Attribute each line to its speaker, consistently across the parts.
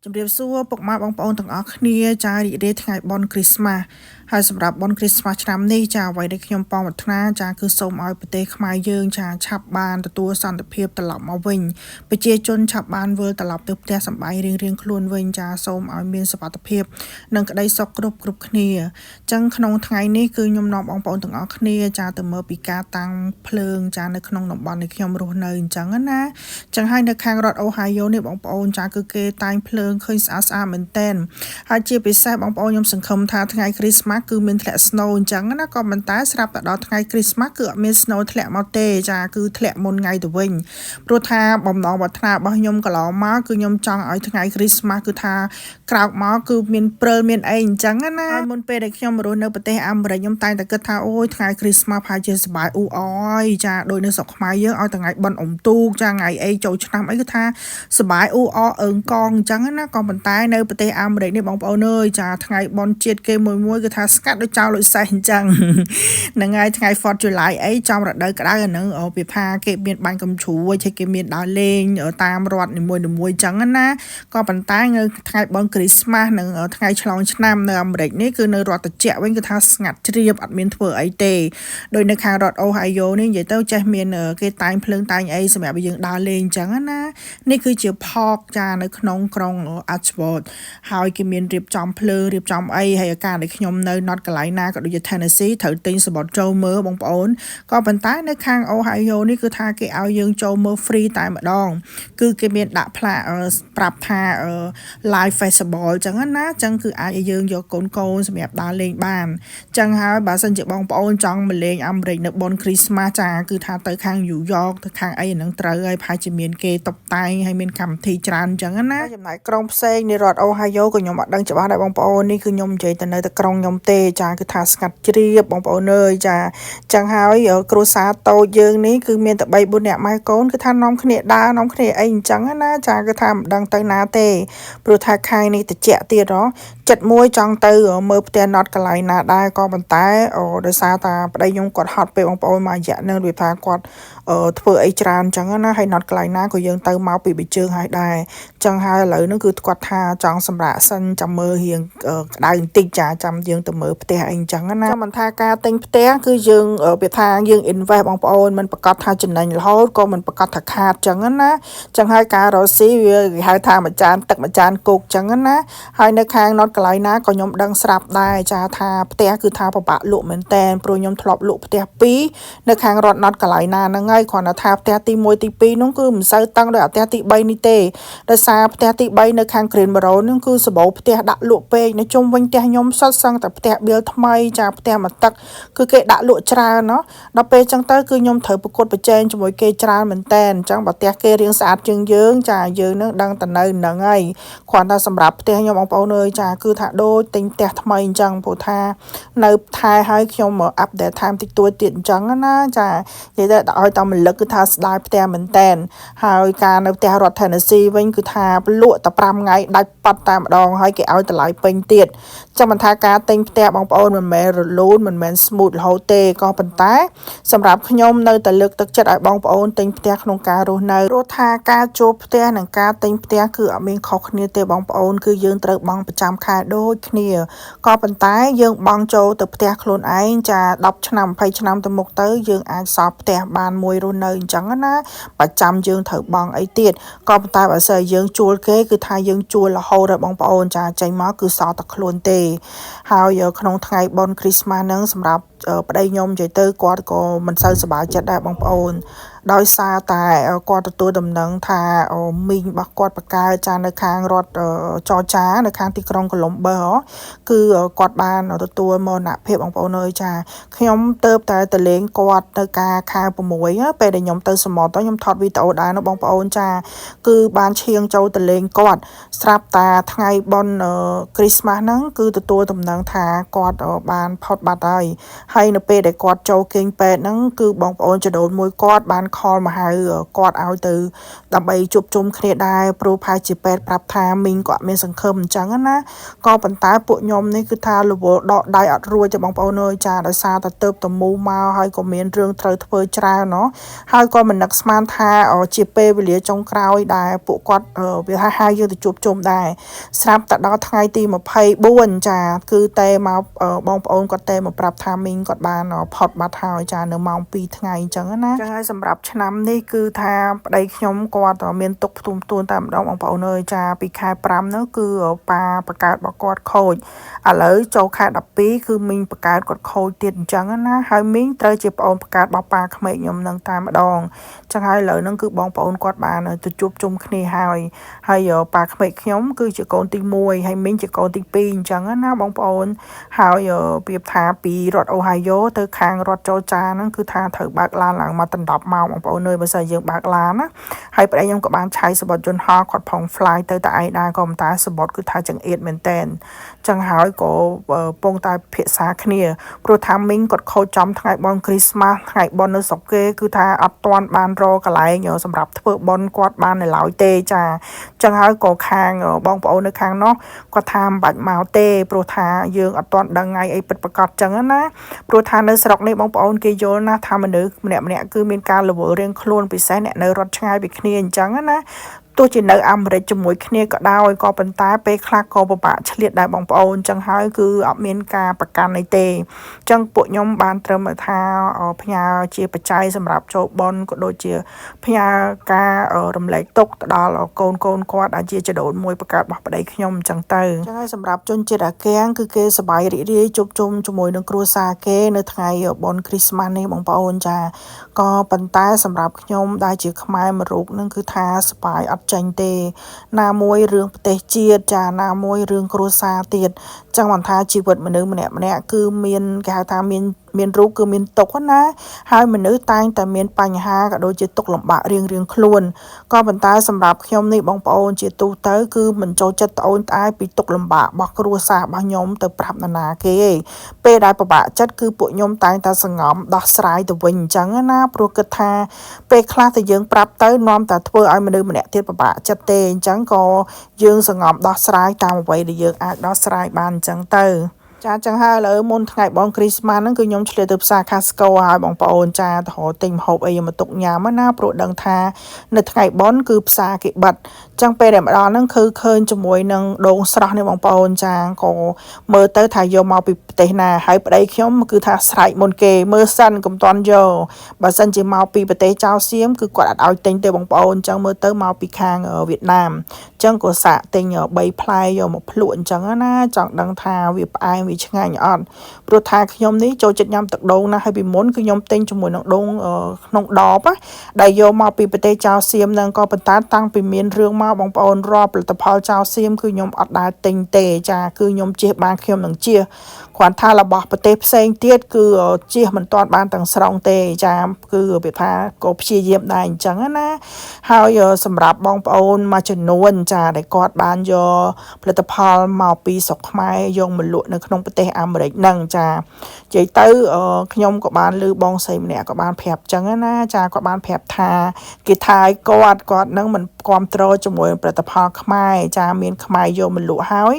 Speaker 1: ជំរាបសួរពុកម៉ែបងប្អូនទាំងអស់គ្នាចារីករាយថ្ងៃបុណ្យគ្រីស្មាស់ហើយសម្រាប់បុណ្យគ្រីស្មាស់ឆ្នាំនេះចាអ្វីដែលខ្ញុំប៉ងប្រាថ្នាចាគឺសូមឲ្យប្រទេសខ្មែរយើងចាឆាប់បានទទួលសន្តិភាពត្រឡប់មកវិញប្រជាជនឆាប់បានវិលត្រឡប់ទៅផ្ទះសម្បែងរៀងៗខ្លួនវិញចាសូមឲ្យមានសុវត្ថិភាពនិងក្តីសុខគ្រប់គ្រប់គ្នាអញ្ចឹងក្នុងថ្ងៃនេះគឺខ្ញុំនាំបងប្អូនទាំងអស់គ្នាចាទៅមើលពីការតាំងភ្លើងចានៅក្នុងតំបន់ដែលខ្ញុំរស់នៅអញ្ចឹងណាអញ្ចឹងហើយនៅខាងរដ្ឋអូហាយ៉ូនេះបងប្អូនចាគឺគេតែងភ្លើងឃើញស្អាតស្អាតមែនតែនហើយជាពិសេសបងប្អូនខ្ញុំសង្ឃឹមថាថ្ងៃគ្រីស្មាស់គឺមានធ្លាក់ snow អញ្ចឹងណាក៏ប៉ុន្តែស្រាប់តែដល់ថ្ងៃគ្រីស្មាស់គឺអត់មាន snow ធ្លាក់មកទេចាគឺធ្លាក់មុនថ្ងៃទៅវិញព្រោះថាបំណងប្រាថ្នារបស់ខ្ញុំកន្លងមកគឺខ្ញុំចង់ឲ្យថ្ងៃគ្រីស្មាស់គឺថាក្រោកមកគឺមានព្រិលមានអីអញ្ចឹងណាហើយមុនពេលដែលខ្ញុំរស់នៅប្រទេសអាមេរិកខ្ញុំតែងតែគិតថាអូយថ្ងៃគ្រីស្មាស់ប្រហែលជាសប្បាយអ៊ូអយចាដូចនៅស្រុកខ្មែរយើងឲ្យថ្ងៃបុណ្យអុំទូកចាថ្ងៃអីចូលឆ្នាំអីគឺថាសប្បាយអ៊ូអអើងកងអញ្ចឹងណាក៏ប៉ុន្តែនៅប្រទេសអាមេរិកនេះបងប្អូនអើយចាថ្ងៃបុណ្យជាតិគេមួយមួយគឺថាស្កាត់ដូចចោលដូចសេះអញ្ចឹងហ្នឹងហើយថ្ងៃ 4th July អីចំរដូវក្តៅអាហ្នឹងពីថាគេមានបាញ់កំជ្រួចហើយគេមានដើរលេងតាមរដ្ឋនីមួយៗអញ្ចឹងណាក៏ប៉ុន្តែនៅថ្ងៃបុណ្យគ្រីស្មាស់និងថ្ងៃឆ្លងឆ្នាំនៅអាមេរិកនេះគឺនៅរដ្ឋត្រជាក់វិញគឺថាស្ងាត់ជ្រាបអត់មានធ្វើអីទេដោយនៅខាងរដ្ឋអូហាយ៉ូនេះនិយាយទៅចេះមានគេតែងភ្លើងតែងអីសម្រាប់ឲ្យយើងដើរលេងអញ្ចឹងណានេះគឺជា park ចានៅក្នុងក្រុង Ashford ហើយគេមានរៀបចំភ្លើងរៀបចំអីហើយអាការដែលខ្ញុំនៅ North Carolina ក៏ដូចជា Tennessee ត្រូវទិញសំបុត្រចូលមើលបងប្អូនក៏ប៉ុន្តែនៅខាង Ohio នេះគឺថាគេឲ្យយើងចូលមើល free តែម្ដង គឺគេមានដាក់ផ្លាកប្រាប់ថា live festival អញ្ចឹងណាអញ្ចឹងគឺអាចឲ្យយើងយកកូនកូនសម្រាប់ដើរលេងបានអញ្ចឹងហើយបើសិនជាបងប្អូនចង់មកលេងអាមេរិកនៅបុណ្យគ្រីស្មាស់ចាគឺថាទៅខាង New York ទៅខាងអីអាហ្នឹងត្រូវហើយប្រហែលជាមានគេតុបតែងហើយមានកម្មវិធីច្រើនអញ្ចឹងណាចំណែកក្រុងផ្សេងនៃរដ្ឋអូហាយ៉ូក៏ខ្ញុំអត់ដឹងច្បាស់ដែរបងប្អូននេះគឺខ្ញុំនិយាយទៅនៅតែក្រុងខ្ញុំទេចាគឺថាស្ងាត់ជ្រាបបងប្អូនអើយចាអញ្ចឹងហើយគ្រួសារតូចយើងនេះគឺមានតែ3 4នាក់ម៉ែកូនគឺថានាំគ្នាដើរនាំគ្នាអីអញ្ចឹងណាចាគឺថាមិនដឹងទៅណាទេព្រោះថាខែនេះតិចទៀតហ៎ចិត្តមួយចង់ទៅមើលផ្ទះ North Carolina ដែរក៏ប៉ុន្តែដោយសារតាប្តីខ្ញុំគាត់ហត់ពេកបងប្អូនមួយរយៈនឹងរបៀបថាគាត់ធ្វើអីច្រើនអញ្ចឹងណាហើយ North Carolina ក៏យើងទៅមកពីបិជើងហើយដែរអញ្ចឹងហើយឥឡូវហ្នឹងគឺគាត់ថាចង់សម្រាកសិនចាំមើលរៀងក្តៅបន្តិចចាចាំយើងទៅមើលផ្ទះអីអញ្ចឹងណាចាំមិនថាការទិញផ្ទះគឺយើងវាថាយើង invest បងប្អូនមិនប្រកាសថាចំណេញរហូតក៏មិនប្រកាសថាខាតអញ្ចឹងណាអញ្ចឹងហើយការរកស៊ីវាគេហៅថាមួយចានទឹកមួយចានគោកអញ្ចឹងណាហើយនៅខាង North Carolina ក៏ខ្ញុំដឹងស្រាប់ដែរចាថាផ្ទះគឺថាពិបាកលក់មែនតែនព្រោះខ្ញុំធ្លាប់លក់ផ្ទះ2នៅខាងរដ្ឋ North Carolina ហ្នឹងហើយគ្រាន់តែថាផ្ទះទី1ទី2នោះគឺមិនសូវតឹងដូចអាផ្ទះទី3នេះទេដោយសារផ្ទះទី3នៅខាង Greensboro ហ្នឹងគឺសម្បូរផ្ទះដាក់លក់ពេកនៅជុំវិញផ្ទះខ្ញុំសុទ្ធសឹងតែផ្ទះបៀលថ្មីចាផ្ទះមួយទឹកគឺគេដាក់លក់ច្រើនណោះដល់ពេលអញ្ចឹងទៅគឺខ្ញុំត្រូវប្រកួតប្រជែងជាមួយគេច្រើនមែនតែនអញ្ចឹងបើផ្ទះគេរៀងស្អាតជាងយើងចាយើងនឹងដឹងតែនៅហ្នឹងហើយគ្រាន់តែសម្រាប់ផ្ទះខ្ញុំបងប្អូនអើយចាគឺថាដូចទិញផ្ទះថ្មីអញ្ចឹងព្រោះថានៅថែឲ្យខ្ញុំ update ថែមតិចតួចទៀតអញ្ចឹងណាចានិយាយទៅឲ្យតែមលឹកគឺថាស្ដាយផ្ទះមែនតែនហើយការនៅផ្ទះរដ្ឋ Tennessee វិញគឺថាលក់តែ5ថ្ងៃដាច់ប៉ាត់តែម្ដងហើយគេឲ្យតម្លៃពេញទៀតចាំមិនថាការទិញផ្ទះបងប្អូនមិនមែនរលូនមិនមែន smooth រហូតទេក៏ប៉ុន្តែសម្រាប់ខ្ញុំនៅតែលើកទឹកចិត្តឲ្យបងប្អូនទិញផ្ទះក្នុងការរស់នៅព្រោះថាការជួលផ្ទះនិងការទិញផ្ទះគឺអត់មានខុសគ្នាទេបងប្អូនគឺយើងត្រូវបង់ប្រចាំខែដូចគ្នាក៏ប៉ុន្តែយើងបង់ចូលទៅផ្ទះខ្លួនឯងចា10ឆ្នាំ20ឆ្នាំទៅមុខទៅយើងអាចសល់ផ្ទះបានមួយរស់នៅអញ្ចឹងណាប្រចាំយើងត្រូវបង់អីទៀតក៏ប៉ុន្តែបើសិនយើងជួលគេគឺថាយើងជួលរហូតហើយបងប្អូនចាចេញមកគឺសល់តែខ្លួនទេហើយក្នុងថ្ងៃបុណ្យគ្រីស្មាស់ហ្នឹងសម្រាប់ប្តីខ្ញុំនិយាយទៅគាត់ក៏មិនសូវសប្បាយចិត្តដែរបងប្អូនដោយសារតែគាត់ទទួលដំណឹងថាមីងរបស់គាត់បកកើតចានៅខាងរដ្ឋចរចានៅខាងទីក្រុងកូឡុំបឺគឺគាត់បានទទួលមរណភាពបងប្អូនអើយចាខ្ញុំទៅតែទៅលេងគាត់នៅការខែ6ពេលដែលខ្ញុំទៅសមុទ្រទៅខ្ញុំថតវីដេអូដែរនោះបងប្អូនចាគឺបានឈៀងចូលទៅលេងគាត់ស្រាប់តាថ្ងៃបុណ្យគ្រីស្មាស់ហ្នឹងគឺទទួលដំណឹងថាគាត់បានផុតបាត់ហើយ ហើយនៅពេលដែលគាត់ចូលគេងពេទ្យហ្នឹងគឺបងប្អូនចដូនមួយគាត់បាន call មកហៅគាត់ឲ្យទៅដើម្បីជួបជុំគ្នាដែរព្រោះប្រហែលជាពេទ្យប្រាប់ថាមីងគាត់មានសង្ឃឹមអញ្ចឹងណាក៏ប៉ុន្តែពួកខ្ញុំនេះគឺថារវល់ដកដៃអត់រួចទេបងប្អូនអើយចាដោយសារតែទៅតមូមកហើយក៏មានរឿងត្រូវធ្វើច្រើនណោះហើយក៏មិននឹកស្មានថាជាពេលវេលាចុងក្រោយដែលពួកគាត់វាថាហៅយើងទៅជួបជុំដែរស្រាប់តែដល់ថ្ងៃទី24ចាគឺតែមកបងប្អូនគាត់តែមកប្រាប់ថាមីងគាត់បានផុតបាត់ហើយចានៅម៉ោង2ថ្ងៃអញ្ចឹងណាចឹងហើយសម្រាប់ឆ្នាំនេះគឺថាប្តីខ្ញុំគាត់មានទុកផ្ទុំផ្ទួនតែម្ដងបងប្អូនអើយចាពីខែ5នោះគឺប៉ាបកើតរបស់គាត់ខូចឥឡូវចូលខែ12គឺមីងបកើតគាត់ខូចទៀតអញ្ចឹងណាហើយមីងត្រូវជាប្អូនបកើតរបស់ប៉ាក្មេកខ្ញុំនឹងតែម្ដងចឹងហើយឥឡូវហ្នឹងគឺបងប្អូនគាត់បានទៅជួបជុំគ្នាហើយហើយប៉ាក្មេកខ្ញុំគឺជាកូនទី1ហើយមីងជាកូនទី2អញ្ចឹងណាបងប្អូនហើយប្រៀបថាពីរដ្ឋអូហាយ៉ូទៅខាងរដ្ឋចរចាហ្នឹងគឺថាត្រូវបើកឡានឡើងមកដណ្ដប់ម៉ោងបងប្អូនអើយបើសិនយើងបើកឡានណាហើយប្តីខ្ញុំក៏បានឆៃសបុតយន្តហោះគាត់ផង fly ទៅតែឯងដែរក៏ប៉ុន្តែសបុតគឺថាចង្អៀតមែនតែនចឹងហើយក៏ពងតែភាសាគ្នាព្រោះថាមីងគាត់ខូចចំថ្ងៃបុណ្យគ្រីស្មាស់ថ្ងៃបុណ្យនៅស្រុកគេគឺថាអត់ទាន់បានរកកន្លែងសម្រាប់ធ្វើបុណ្យគាត់បាននៅឡើយទេចាចឹងហើយក៏ខាងបងប្អូននៅខាងនោះគាត់ថាមិនបាច់មកទេព្រោះថាយើងអត់ទាន់ដឹងថ្ងៃអីពិតប្រាកដចឹងណាព្រោះថានៅស្រុកនេះបងប្អូនគេយល់ណាស់ថាមនុស្សម្នាក់ម្នាក់គឺមានការរវល់រៀងខ្លួនពិសេសអ្នកនៅរត់ឆ្ងាយពីគ្នាអញ្ចឹងណាទោះជានៅអាមេរិកជាមួយគ្នាក៏ដោយក៏ប៉ុន្តែពេលខ្លះក៏ពិបាកឆ្លៀតដែរបងប្អូនចឹងហើយគឺអត់មានការប្រកាន់អីទេចឹងពួកខ្ញុំបានត្រឹមថាផ្ញើជាបច្ច័យសម្រាប់ចូលបុណ្យក៏ដូចជាផ្ញើការរំលែកទុកទៅដល់កូនកូនគាត់ដែលជាចដូនមួយបង្កើតរបស់ប្តីខ្ញុំចឹងទៅចឹងហើយសម្រាប់ជនជាតិអាកាំងគឺគេសប្បាយរីករាយជួបជុំជាមួយនឹងគ្រួសារគេនៅថ្ងៃបុណ្យគ្រីស្មាស់នេះបងប្អូនចាក៏ប៉ុន្តែសម្រាប់ខ្ញុំដែលជាខ្មែរមួយរូបនឹងគឺថាសប្បាយអត់ចាញ់ទេណាមួយរឿងប្រទេសជាតិចាណាមួយរឿងគ្រួសារទៀតចឹងបានថាជីវិតមនុស្សម្នាក់ម្នាក់គឺមានគេហៅថាមានមានរូបគឺមានទុកណាហើយមនុស្សតែងតែមានបញ្ហាក៏ដូចជាទុកលំបាករៀងរៀងខ្លួនក៏ប៉ុន្តែសម្រាប់ខ្ញុំនេះបងប្អូនជាទូទៅគឺមិនចូលចិត្តត្អូញត្អែពីទុកលំបាករបស់គ្រួសាររបស់ខ្ញុំទៅប្រាប់នរណាគេទេពេលដែលពិបាកចិត្តគឺពួកខ្ញុំតែងតែសង្ងំដោះស្រាយទៅវិញអញ្ចឹងណាព្រោះគិតថាពេលខ្លះតែយើងប្រាប់ទៅនាំតែធ្វើឲ្យមនុស្សម្នាក់ទៀតពិបាកចិត្តទេអញ្ចឹងក៏យើងសង្ងំដោះស្រាយតាមអ្វីដែលយើងអាចដោះស្រាយបានអញ្ចឹងទៅចាចឹងហើយឥឡូវមុនថ្ងៃបងគ្រីស្មាស់ហ្នឹងគឺខ្ញុំឆ្លៀតទៅផ្សារ Costco ហើយបងប្អូនចាទៅរកទិញម្ហូបអីមកទុកញ៉ាំណាព្រោះដឹងថានៅថ្ងៃបុណ្យគឺផ្សារគេបិទចឹងពេលដែលមកដល់ហ្នឹងគឺឃើញជាមួយនឹងដូងស្រស់នេះបងប្អូនចាក៏មើលទៅថាយកមកពីប្រទេសណាហើយប្តីខ្ញុំគឺថាស្រែកមុនគេមើលសិនកុំតន់យកបើសិនជាមកពីប្រទេសចៅសៀមគឺគាត់អត់ឲ្យទិញទេបងប្អូនចឹងមើលទៅមកពីខាងវៀតណាមចឹងក៏សាកទិញ3ផ្លែយកមកភ្លក់អញ្ចឹងណាចង់ដឹងថាវាផ្អែមវាឆ្ងាញ់អត់ព្រោះថាខ្ញុំនេះចូលចិត្តញ៉ាំទឹកដូងណាស់ហើយពីមុនគឺខ្ញុំទិញជាមួយនឹងដូងក្នុងដបដែលយកមកពីប្រទេសចៅសៀមហ្នឹងក៏ប៉ុន្តែតាំងពីមានរឿងមកបងប្អូនរាល់ផលិតផលចៅសៀមគឺខ្ញុំអត់ដែលទិញទេចាគឺខ្ញុំជៀសបានខ្ញុំនឹងជៀសគ្រាន់ថារបស់ប្រទេសផ្សេងទៀតគឺជៀសមិនទាន់បានទាំងស្រុងទេចាគឺវាថាក៏ព្យាយាមដែរអញ្ចឹងណាហើយសម្រាប់បងប្អូនមួយចំនួនចាដែលគាត់បានយកផលិតផលមកពីស្រុកខ្មែរយកមកលក់នៅក្នុងប្រទេសអាមេរិកហ្នឹងចានិយាយទៅខ្ញុំក៏បានឮបងស្រីម្នាក់ក៏បានប្រាប់ចឹងណាចាគាត់បានប្រាប់ថាគេថាឲ្យគាត់នឹងមិនគ្រប់គ្រងជាមួយផលិតផលខ្មែរចាមានខ្មែរយកមកលក់ហើយ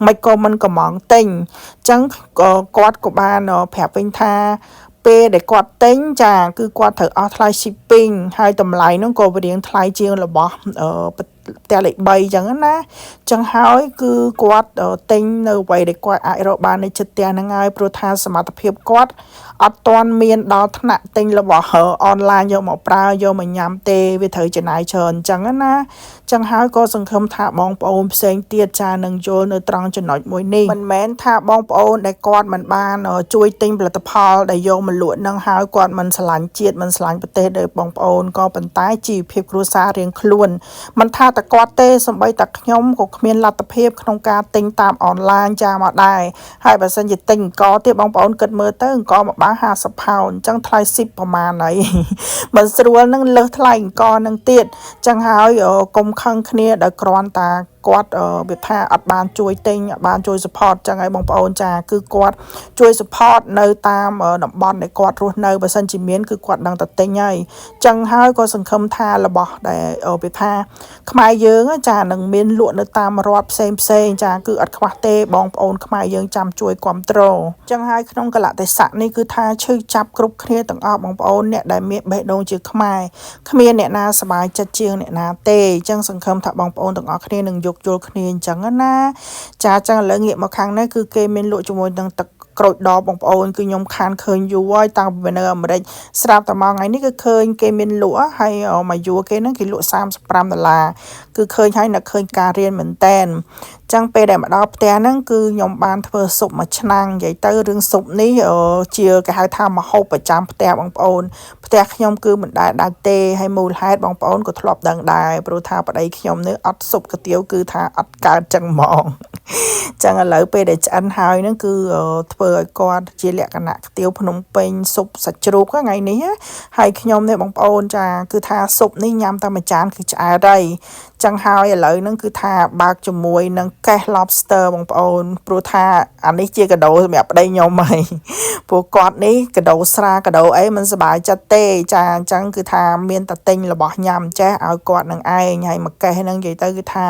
Speaker 1: មិនក៏មិនកំងទិញចឹងគាត់ក៏បានប្រាប់វិញថាពេលដែលគាត់ទិញចាគឺគាត់ត្រូវអស់ថ្លៃ shipping ហើយតម្លៃហ្នឹងក៏រៀងថ្លៃជាងរបស់ផ្ទះលេខ3អញ្ចឹងណាចឹងហើយគឺគាត់ទិញនៅអ្វីដែលគាត់អាចរកបាននៅជិតផ្ទះហ្នឹងហើយព្រោះថាសមត្ថភាពគាត់អត់ទាន់មានដល់ថ្នាក់ទិញរបស់អនឡាញយកមកប្រើយកមកញ៉ាំទេវាត្រូវចំណាយច្រើនអញ្ចឹងណាចឹងហើយក៏សង្ឃឹមថាបងប្អូនផ្សេងទៀតចានឹងយល់នៅត្រង់ចំណុចមួយនេះមិនមែនថាបងប្អូនដែលគាត់មិនបានជួយទិញផលិតផលដែលយកមកលក់នឹងហើយគាត់មិនស្រឡាញ់ជាតិមិនស្រឡាញ់ប្រទេសដោយបងប្អូនក៏ប៉ុន្តែជីវភាពគ្រួសាររៀងខ្លួនមិនថាតែគាត់ទេសូម្បីតែខ្ញុំក៏គ្មានលទ្ធភាពក្នុងការទិញតាមអនឡាញចាមកដែរហើយបើសិនជាទិញអង្គទៀតបងប្អូនគិតមើលទៅអង្គមួយបា50ផោនអញ្ចឹងថ្លៃស៊ីបប្រមាណហើយមិនស្រួលនឹងលើសថ្លៃអង្គនឹងទៀតអញ្ចឹងហើយកុំខឹងគ្នាដោយគ្រាន់តែ គាត់វាថាអត់បានជួយទិញអត់បានជួយ support ចឹងហើយបងប្អូនចាគឺគាត់ជួយ support នៅតាមតំបន់ដែលគាត់រស់នៅបើសិនជាមានគឺគាត់ដឹងតែទិញហើយចឹងហើយក៏សង្ឃឹមថារបស់ដែលវាថាខ្មែរយើងចានឹងមានលក់នៅតាមរដ្ឋផ្សេងផ្សេងចាគឺអត់ខ្វះទេបងប្អូនខ្មែរយើងចាំជួយគ្រប់គ្រងចឹងហើយក្នុងកលៈទេសៈនេះគឺថាឈឺចាប់គ្រប់គ្នាទាំងអស់បងប្អូនអ្នកដែលមានបេះដូងជាខ្មែរគ្មានអ្នកណាសប្បាយចិត្តជាងអ្នកណាទេអញ្ចឹងសង្ឃឹមថាបងប្អូនទាំងអស់គ្នានឹងយោគយល់គ្នាអញ្ចឹងណាចាអញ្ចឹងឥឡូវងាកមកខាងនេះគឺគេមានលក់ជាមួយនឹងទឹកក្រូចដបបងប្អូនគឺខ្ញុំខានឃើញយូរហើយតាំងពីនៅអាមេរិកស្រាប់តែមកថ្ងៃនេះគឺឃើញគេមានលក់ហើយមកយួរគេហ្នឹងគេលក់35ដុល្លារគឺឃើញហើយនឹកឃើញការរៀនមែនតែនចឹងពេលដែលមកដល់ផ្ទះហ្នឹងគឺខ្ញុំបានធ្វើស៊ុបមួយឆ្នាំងនិយាយទៅរឿងស៊ុបនេះជាគេហៅថាម្ហូបប្រចាំផ្ទះបងប្អូនផ្ទះខ្ញុំគឺមិនដែលដាច់ទេហើយមូលហេតុបងប្អូនក៏ធ្លាប់ដឹងដែរព្រោះថាប្តីខ្ញុំនេះអត់ស៊ុបកាទៀវគឺថាអត់កើតចឹងហ្មងចឹងឥឡូវពេលដែលឆ្អិនហើយហ្នឹងគឺធ្វើឲ្យគាត់ជាលក្ខណៈកាទៀវភ្នំពេញស៊ុបសាច់ជ្រូកថ្ងៃនេះហើយខ្ញុំនេះបងប្អូនចាគឺថាស៊ុបនេះញ៉ាំតែមួយចានគឺឆ្អែតហើយចឹងហើយឥឡូវហ្នឹងគឺថាបើកជាមួយនឹងកេះ lobster បងប្អូនព្រោះថាអានេះជាកាដូសម្រាប់ប្តីខ្ញុំហើយព្រោះគាត់នេះកាដូស្រាកាដូអីមិនសប្បាយចិត្តទេចាអញ្ចឹងគឺថាមានតែទិញរបស់ញ៉ាំចេះឲ្យគាត់នឹងឯងហើយមកកេះហ្នឹងនិយាយទៅគឺថា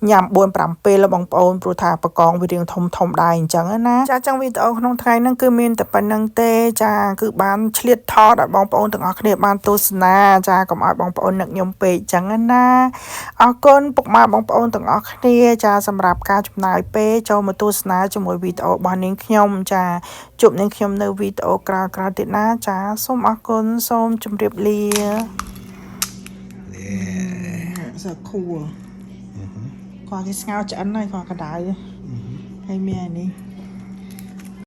Speaker 1: ញ៉ាំ4 5ពេលបងប្អូនព្រោះថាបកងវារៀងធំធំដែរអញ្ចឹងណាចាអញ្ចឹងវីដេអូក្នុងថ្ងៃហ្នឹងគឺមានតែប៉ុណ្្នឹងទេចាគឺបានឆ្លៀតថតឲ្យបងប្អូនទាំងអស់គ្នាបានទស្សនាចាកុំឲ្យបងប្អូននឹកខ្ញុំពេកអញ្ចឹងណាអរគុណពុកម៉ែបងប្អូនទាំងអស់គ្នាចាសម្រាប់ការចំណាយពេលចូលមកទស្សនាជាមួយវីដេអូរបស់នាងខ្ញុំចាជួបនាងខ្ញុំនៅវីដេអូក្រោយៗទៀតណាចាសូមអរគុណសូមជម្រាបលា So cool. គាត់គេស្ងោរឆ្អិនហើយគាត់ក្តៅហើយមានអានេះ